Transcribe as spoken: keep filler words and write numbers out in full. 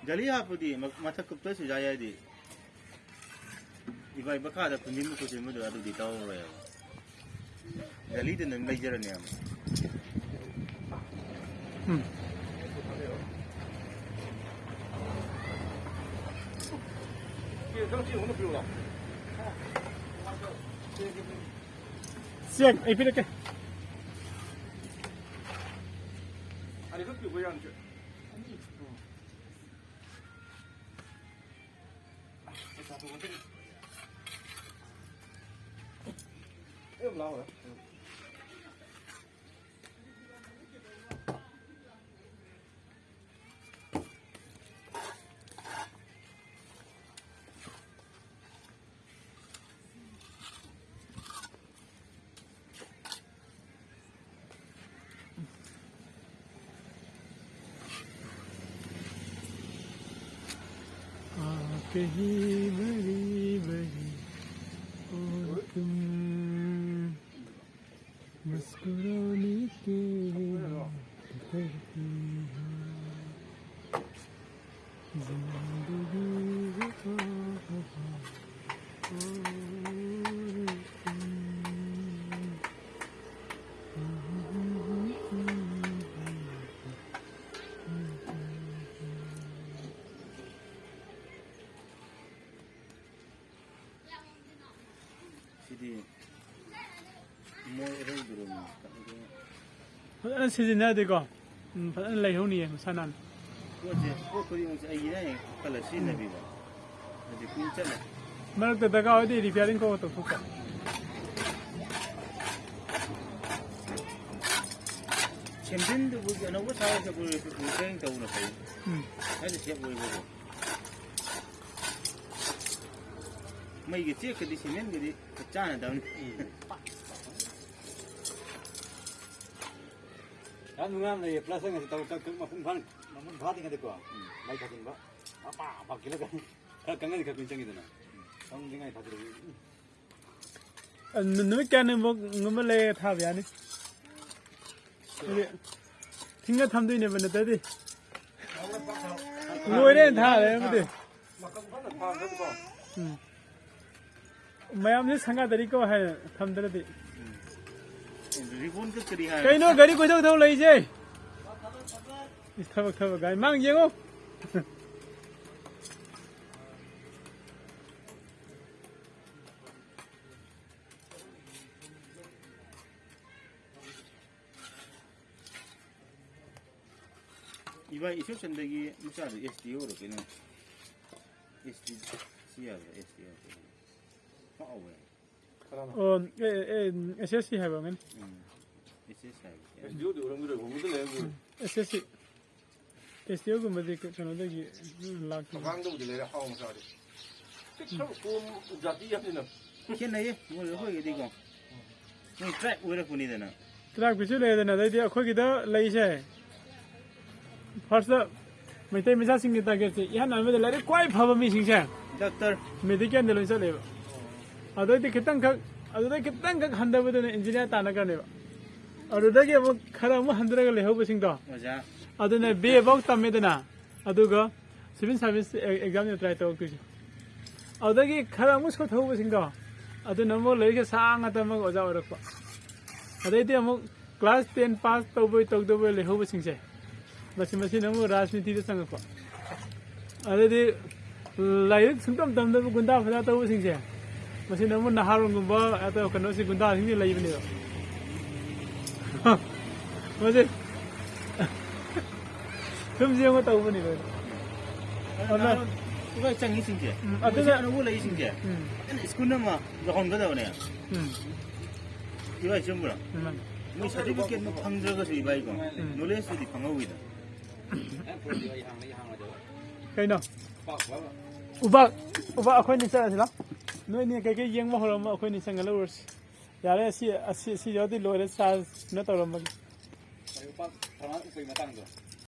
ꯒꯥꯔꯤ ꯍꯥꯞꯄꯗꯤ ꯃ-, ꯃꯊꯛ ꯀꯨꯞꯇꯁꯨ ꯌꯥꯏ ꯍꯥꯏꯗꯤ꯫ ꯏꯕꯥꯏ ꯃꯈꯥꯗ ꯐꯨꯟꯖꯤꯟꯕ ꯈꯣꯠꯆꯤꯟꯕꯗꯣ ꯑꯗꯨꯗꯤ ꯇꯧꯔꯔꯣꯏꯕ꯫ ꯒꯥꯔꯤꯗ ꯑꯗꯨꯝ ꯂꯩꯖꯔꯅꯦꯕ꯫ ꯎꯝ꯫ ꯆꯦꯡ ꯑꯩ ꯄꯤꯔꯛꯀꯦ꯫ आ कहीं बड़ी बड़ी और तुम मुस्कुराने के लिए करती हो जिंदगी। ꯁꯤꯗꯤ ꯃꯣꯏ ꯑꯔꯧꯕꯔꯣꯝꯅꯤ꯫ ꯐꯖꯅ ꯁꯤꯖꯤꯟꯅꯔꯗꯤꯀꯣ, ꯎꯝ, ꯐꯖꯅ ꯂꯩꯍꯧꯅꯤꯌꯦ ꯃꯁꯥ ꯅꯥꯟꯅ꯫ ꯄꯣꯠꯁꯦ, ꯄꯣꯠ ꯈꯨꯗꯤꯡꯃꯛꯁꯦ ꯑꯩꯒꯤꯅꯦ ꯈꯜꯂ ꯁꯤꯖꯤꯟꯅꯕꯤꯕ꯫ ꯎꯝ꯫ ꯍꯧꯖꯤꯛ ꯀꯨꯏꯅ ꯆꯠꯂꯦ꯫ ꯃꯔꯛꯇ ꯗꯔꯀꯥꯔ ꯑꯣꯏꯔꯗꯤ repairing ꯀꯣꯛ ꯇꯧꯊꯣꯛꯄ꯫ ꯁꯦꯝꯖꯤꯟꯗꯕꯒꯤ ꯑꯅꯧꯕ ꯁꯥꯕ ꯁꯦꯝꯕ repairing ꯇꯧꯕꯅ ꯐꯩ꯫ ꯎꯝ꯫ ꯍꯥꯏꯗꯤ ꯁꯦꯞ ꯑꯣꯏꯕꯗꯣ꯫ ꯃꯩꯒ ꯆꯦꯛꯀꯗꯤ ꯁꯤꯃꯦꯟꯒꯗꯤ ꯆꯥꯟꯅꯗꯕꯅꯤ꯫ ꯌꯥꯝ ꯅꯨꯡꯉꯥꯏꯅ ꯂꯩꯌꯦ꯫ Plaster ꯉꯁꯤ ꯇꯧ-, ꯇꯧ-, ꯃꯄꯨꯡ ꯐꯥꯅ, ꯃꯄꯨꯡ ꯐꯥꯗ꯭ꯔꯤꯉꯩꯗꯀꯣ꯫ ꯎꯝ꯫ ꯃꯩ ꯊꯥꯖꯤꯟꯕ꯫ ꯃꯄꯥ, ꯃꯄꯥ ꯀꯤꯂꯒ ꯈꯔ ꯀꯪꯉꯗꯤ ꯈꯔ ꯀꯨꯏꯅ ꯆꯪꯉꯤꯗꯅ꯫ ꯎꯝ꯫ ꯀꯪꯗ꯭ꯔꯤꯉꯩ ꯊꯥꯖꯤꯜꯂꯗꯤ, ꯎꯝ꯫ ꯑ, ꯅꯨ-, ꯅꯨꯃꯤꯠ ꯀꯌꯥꯅꯤꯃꯨꯛ ꯒꯨꯝꯕ ꯂꯩꯔꯒ ꯊꯥꯕ ꯌꯥꯅꯤ? ꯍꯥꯏꯗꯤ ꯊꯤꯡꯉ ꯊꯝꯗꯣꯏꯅꯦꯕ ꯅꯠꯇ꯭ꯔꯗꯤ꯫ ꯂꯣꯏꯔꯦ ꯊꯥꯔꯦ ꯑꯃꯗꯤ꯫ ꯎꯝ꯫ ꯃꯌꯥꯝꯁꯦ ꯁꯪꯒꯥꯗꯔꯤꯀꯣ ꯍꯥꯏꯅ ꯊꯝꯗ꯭ꯔꯗꯤ꯫ ꯔꯤꯕꯣꯟ ꯀꯛꯇꯔꯤ ꯍꯥꯏ꯫ ꯀꯩꯅꯣ ꯒꯥꯔꯤ ꯀꯣꯏꯊꯧ ꯊꯧ ꯂꯩꯁꯦ? ꯏꯁ, ꯊꯕꯛ ꯊꯕꯛ ꯒꯥꯔꯤ ꯃꯥꯡ ꯌꯦꯡꯉꯣ꯫ ꯏꯕꯥꯏ ꯏꯁꯣꯔꯆꯟꯗꯒꯤ ꯃꯆꯥꯗꯣ ꯑꯦꯁ ꯇꯤ ꯑꯣꯏꯔꯣ ꯀꯩꯅꯣ? ꯑꯦꯁ ꯇꯤ ꯁꯤ ꯍꯥꯏꯕ꯭ꯔꯥ? ꯑꯦꯁ ꯇꯤ ꯍꯥꯏꯕ꯭ꯔꯥ? ꯐꯥꯎꯋꯦ꯫ ꯑꯣ, ꯑꯦ, ꯑꯦ, ꯑꯦꯁ ꯑꯦꯁ ꯁꯤ ꯍꯥꯏꯕ ꯑꯃꯅꯤ꯫ ꯎꯝ꯫ ꯑꯦꯁ ꯑꯦꯁ ꯍꯥꯏꯕ꯫ ꯑꯦꯁ ꯗꯤ ꯑꯣꯗꯤ ꯑꯣꯏꯔꯝꯒꯗ꯭ꯔꯥ ꯍꯣꯡꯕꯗ ꯂꯩꯔꯝꯒꯗ꯭ꯔꯥ? ꯑꯦꯁ ꯑꯦꯁ ꯁꯤ꯫ ꯑꯦꯁ ꯇꯤ ꯑꯣꯒꯨꯝꯕꯗꯤ ꯀꯩꯅꯣꯗꯒꯤ ꯂꯥꯛꯇꯣꯏꯅꯤ꯫ ꯑꯉꯥꯡꯗꯕꯨꯗꯤ ꯂꯩꯔꯦ ꯍꯥꯎ ꯃꯆꯥꯗꯤ꯫ ꯄꯤꯛ ꯈꯔ ꯀꯣꯝ ꯖꯥꯇꯤ ꯌꯥꯝꯅꯤꯅ꯫ ꯈꯦꯠꯅꯩꯌꯦ ꯃꯣꯏ ꯑꯩꯈꯣꯏꯒꯗꯤꯀꯣ꯫ ꯃꯣꯏ ꯇ꯭ꯔꯥꯏꯕ ꯑꯣꯏꯔꯛꯄꯅꯤꯗꯅ꯫ ꯇ꯭ꯔꯥꯏꯕꯀꯤꯁꯨ ꯂꯩꯔꯦꯗꯅ, ꯑꯗꯩꯗꯤ ꯑꯩꯈꯣꯏꯒꯤꯗ ꯂꯩꯁꯦ꯫ ꯐꯥꯔꯁꯇ ꯃꯩꯇꯩ ꯃꯆꯥꯁꯤꯡꯒꯤ ꯇꯥꯔꯒꯦꯠꯁꯦ ꯏꯍꯥꯟ ꯍꯥꯟꯕꯗ ꯂꯥꯏꯔꯤꯛ ꯈ꯭ꯋꯥꯏ ꯐꯕ ꯃꯤꯁꯤꯡꯁꯦ ꯗꯥꯛꯇꯔ꯫ ꯃꯦꯗꯤꯀꯦꯜꯗ ꯂꯣꯏ ꯆꯠꯂꯦꯕ꯫ ꯑꯗꯩꯗꯤ ꯈꯤꯇꯪꯈꯛ, ꯑꯗꯨꯗꯩ ꯈꯤꯇꯪꯈꯛ ꯍꯟꯊꯕꯗꯨꯅ ꯏꯟꯖꯤꯅꯤꯌꯥꯔ ꯇꯥꯟꯅꯈ꯭ꯔꯅꯦꯕ꯫ ꯑꯗꯨꯗꯒꯤ ꯑꯃꯨꯛ ꯈꯔ ꯑꯃꯨꯛ ꯍꯟꯊꯔꯒ ꯂꯩꯍꯧꯕꯁꯤꯡꯗꯣ, ꯑꯣꯖꯥ꯫ ꯑꯗꯨꯅ ꯕꯤ ꯑꯦ ꯐꯥꯎ ꯇꯝꯃꯦꯗꯅ, ꯑꯗꯨꯒ ꯁꯤꯚꯤꯜ ꯁꯥꯔꯚꯤꯁ ꯑꯦꯛꯖꯥꯝꯗ ꯇ꯭ꯔꯥꯏ ꯇꯧꯔꯛꯇꯣꯏꯁꯦ꯫ ꯑꯗꯨꯗꯒꯤ ꯈꯔ ꯑꯃꯨꯛ ꯁꯣꯠꯊꯍꯧꯕꯁꯤꯡꯗꯣ, ꯑꯗꯨꯅ ꯑꯃꯨꯛ ꯂꯥꯏꯔꯤꯛꯁꯦ ꯁꯥꯡꯅ ꯇꯝꯃꯒ ꯑꯣꯖꯥ ꯑꯣꯏꯔꯛꯄ꯫ ꯑꯗꯩꯗꯤ ꯑꯃꯨꯛ ꯀ꯭ꯂꯥꯁ ꯇꯦꯟ ꯄꯥꯁ ꯇꯧꯕꯣꯏ ꯇꯧꯗꯕꯣꯏ ꯂꯩꯍꯧꯕꯁꯤꯡꯁꯦ, ꯃꯁꯤ, ꯃꯁꯤꯅ ꯑꯃꯨꯛ ꯔꯥꯖꯅꯤꯇꯤꯗ ꯆꯪꯉꯛꯄ꯫ ꯑꯗꯩꯗꯤ ꯂꯥꯏꯔꯤꯛ ꯁꯨꯡꯇꯝ ꯇꯝꯗꯕ ꯒꯨꯟꯗꯥ ꯐꯖꯥ ꯇꯧꯕꯁꯤꯡꯁꯦ, ꯃꯁꯤꯅ ꯑꯃꯨꯛ ꯅꯍꯥꯔꯣꯟꯒꯨꯝꯕ, ꯑꯗꯣ ꯀꯩꯅꯣꯁꯤ ꯒꯨꯟꯗꯥꯁꯤꯡꯁꯤ ꯂꯩꯕꯅꯦꯕ꯫ ꯃꯁꯤ ꯁꯨꯝ ꯌꯦꯡꯉ ꯇꯧꯕꯅꯦꯕ꯫ ꯑꯗꯨꯅ ꯏꯕꯥꯏ ꯆꯪꯉꯤꯁꯤꯡꯁꯦ꯫ ꯎꯝ, ꯑꯗꯨꯅ ꯑꯗꯨꯅ ꯑꯅꯧꯕ ꯂꯩꯁꯤꯡꯁꯦ꯫ ꯎꯝ꯫ ꯐꯖꯅ ꯁ꯭ꯀꯨꯜ ꯑꯃ ꯌꯧꯍꯟꯒꯗꯕꯅꯦ꯫ ꯎꯝ꯫ ꯏꯕꯥꯏ ꯆꯨꯝꯕ꯭ꯔꯥ? ꯎꯝ꯫ ꯃꯣꯏ ꯁꯥꯔꯇꯤꯐꯤꯀꯦꯠ ꯑꯃ ꯐꯪꯗ꯭ꯔꯒꯁꯨ ꯏꯕꯥꯏꯀꯣ꯫ ꯅꯣꯂꯦꯖꯇꯨꯗꯤ ꯐꯪꯍꯧꯋꯤꯗ꯫ ꯀꯩꯅꯣ? ꯎꯕꯥꯛ, ꯎꯕꯥꯛ ꯑꯩꯈꯣꯏꯅꯤ ꯆꯠꯂꯁꯤ ꯂꯥꯎ꯫ ꯅꯣꯏꯅꯤ ꯀꯩꯀꯩ ꯌꯦꯡꯕ ꯍꯧꯔꯝꯃꯣ, ꯑꯩꯈꯣꯏꯅꯤ ꯆꯪꯉ ꯂꯧꯔꯁꯤ꯫ ꯌꯥꯔꯦ, ꯑꯁꯤ, ꯑꯁꯤ, ꯑꯁꯤ ꯌꯥꯎꯗꯤ ꯂꯣꯏꯔꯦ, ꯆꯥꯔꯖ ꯀꯩꯅꯣ ꯇꯧꯔꯝꯃꯒꯦ꯫ ꯂꯨꯄꯥ ꯇꯔꯥꯃꯉꯥ ꯎꯞꯄꯩ ꯃꯇꯥꯡꯗꯣ꯫